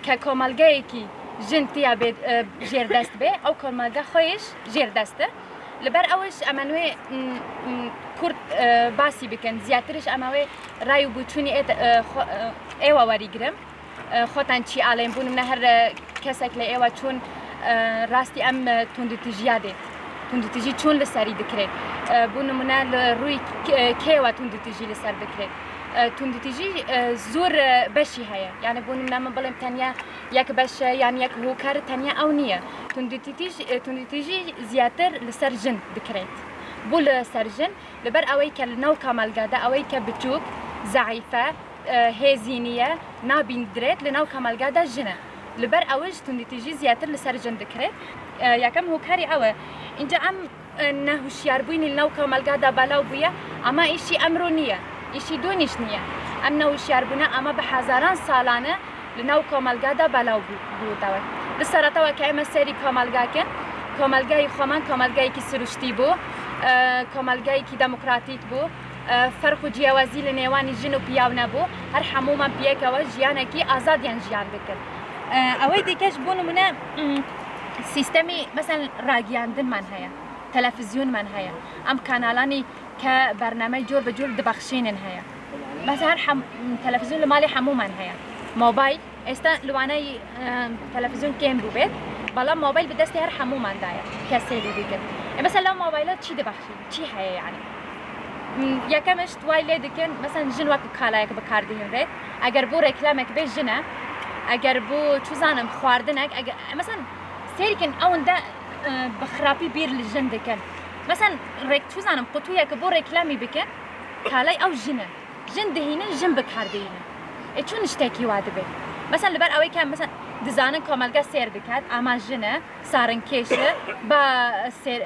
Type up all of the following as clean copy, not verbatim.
کە کۆمەڵگەیەکی ژن تیا بێت ژێردەست بێ ئەو کۆمەڵگە خۆیش ژێردەستە لەبەر ئەوەش ئەمانوێ کورد باسی بکەن زیاترش ئەمەوێ ڕای و بچوونی ئێوە وەریگرم خۆتان چی ئاڵێن بوونم نە هەر کەسێک لە ئێوە چوون ڕاستی ئەم توندوتیژیا دێت توندوتیژی چۆن لەسەری دکرێت بۆ نمونە لە ڕووی کێوە توندوتیژی لەسەر دکرێت توندوتیژی زۆر بەشی هەیە یانە بۆ نمونە من بڵێم تەنیا یەک بەشە یان یەک هۆکار تەنیا ئەو نییە توندوتیژی زیاتر لەسەر ژن دکرێت بۆ لەسەر ژن لەبەر ئەوەی کە لەناو کۆمەڵگادا ئەوەی کە بچووک زەعیفە هێزی نییە نابیندرێت لەناو کۆمەڵگادا ژنە لەبەر ئەوەش توندوتیژی زیاتر لەسەر ژن دکرێت یەکەم هۆکاری ئەوە اینجا ئەم نەهوشیاربووینی لەناو کۆمەڵگادا بەلاو بوویە ئەمە ئیشی ئەمرۆ نییە ئیشی دۆنیش نییە ئەم نەهوشیاربوونە ئەمە بە هەزاران ساڵانە لەناو کۆمەڵگادا بەلاو بووتەوە لە سەرەتاوە کە ئێمە سەیری کۆمەڵگاکەن کۆمەڵگای خۆمان کۆمەڵگایەکی سروشتی بوو کۆمەڵگایەکی دەموکراتیک بوو فەرق و جیاوازی لە نێوانی ژن و پیاو نەبوو هەر هەموومان پیەکەوە ژیانێکی ئازادیان ژیان دەکرد ئەوەی دیکەش بۆ نمونە سیستەمی مەسەن ڕاگیاندنمان هەیە تەلەفزیۆنمان هەیە ئەم کانالانی کە بەرنامەی جۆر بە جۆر دەبەخشێنن هەیە بەس هەر تەلەفزیۆن لە ماڵی هەموومان هەیە مۆبایل ئێستا لەوانەی تەلەفزیۆن کێم بووبێت بەڵام مۆبایل بەدەستی هەر هەمووماندایە کە سەیری دەکرد مەسەن لەو مۆبایلە چی دەبەخشین چی هەیە یعنی یەکەمش وای لێ دەکەن مەسەن ژن وەکو کالایەک بەکاردهێنرێت ئەگەر بۆ ڕێکلامێک بێ ژنە ئەگەر بۆ چزانم خواردنێک ئەگەر مەسەن سێریکن ئەوەندە بە خراپی بیر لە ژن دەکەن مەسەن ڕێک چزانم قوتوویەکە بۆ ڕێکلامی بکەن کالای ئەو ژنە ژن دەهینن ژن بەکاردێنن ئێ چۆن شتێکی وا دەبێت مەسەن لەبەر ئەوەی کە مەسەن دەزانن کۆمەلگا سێر دەکات ئاما ژنە سارنکێشە بە سێر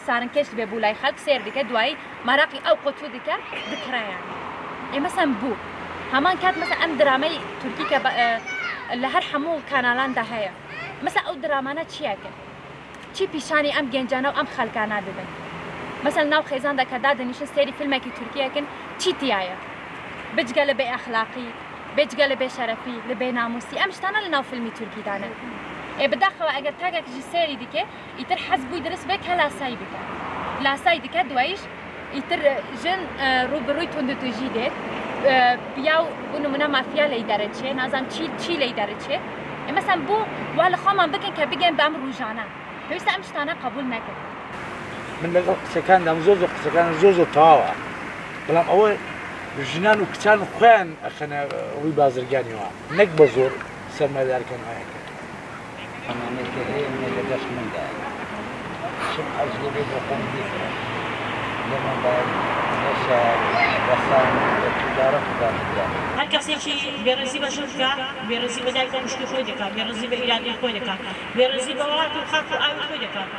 سارنکێش بێ بوو لای خەڵک سێر دەکە دوایی مەراقی ئەو قوتوو دەکە دکڕیان ئێ مەسەن بوو هەمان کات مەسەن ئەم درامەی تورکی کە لە هەر هەموو کانالاندا هەیە مەسەن ئەو درامانە چیەکەن چی پیشانی ئەم گەنجانە و ئەم خەلکانە دەدەن مەسەن ناو خێزاندا کە دادەنیشن سەیری فیلمێکی تورکیەکەن چی تایە بجگە لە بێ ئەخلاقی بێجگە لە بێشەرەفی لە بێناموسی ئەم شتانە لە ناو فیلمی تورکیدانە ئێ بەداخەوە ئەگەر تاکێکیشی سەیری دکێ ئیتر حەز بووی درست بێ کە لاسایی بکە لاسایی دکە دواییش ئیتر ژن ڕووبڕووی توندوتیژی دێت پیاو بۆ نمونە مافیا لی دەرەچێ نازانم چی چی لی دەرەچێ مەسەن بۆ وا لە خۆمان بکەن کە بگەن بەم ڕوژانە پێویستە ئەم شتانە قبول نەکەن. من لەگەڵ قسەکاندام زۆر زۆر قسەکان زۆر زۆر تەواوە بەڵام ئەوە ژنان و کچان خۆیان ئەخەنە ڕووی بازرگانیەوە نەک بە زۆر سەرمایەدارەکان وایان کرد. ئەمانەی کە هەیە منە لە دەست مندایە چم حەز لێ بێ بۆ خۆم بیکڕم لە مۆبایل لە سەیارە لە خانوو لە تیجارەت و بازرگانی. هەر کەسێکی بێڕێزی بە ژن بکا، بێڕێزی بە دایک و خوشکی خۆی دەکا، بێڕێزی بە ئیرادەی خۆی دەکا، بێڕێزی بە وڵات و خاک و ئاوی خۆی دەکا.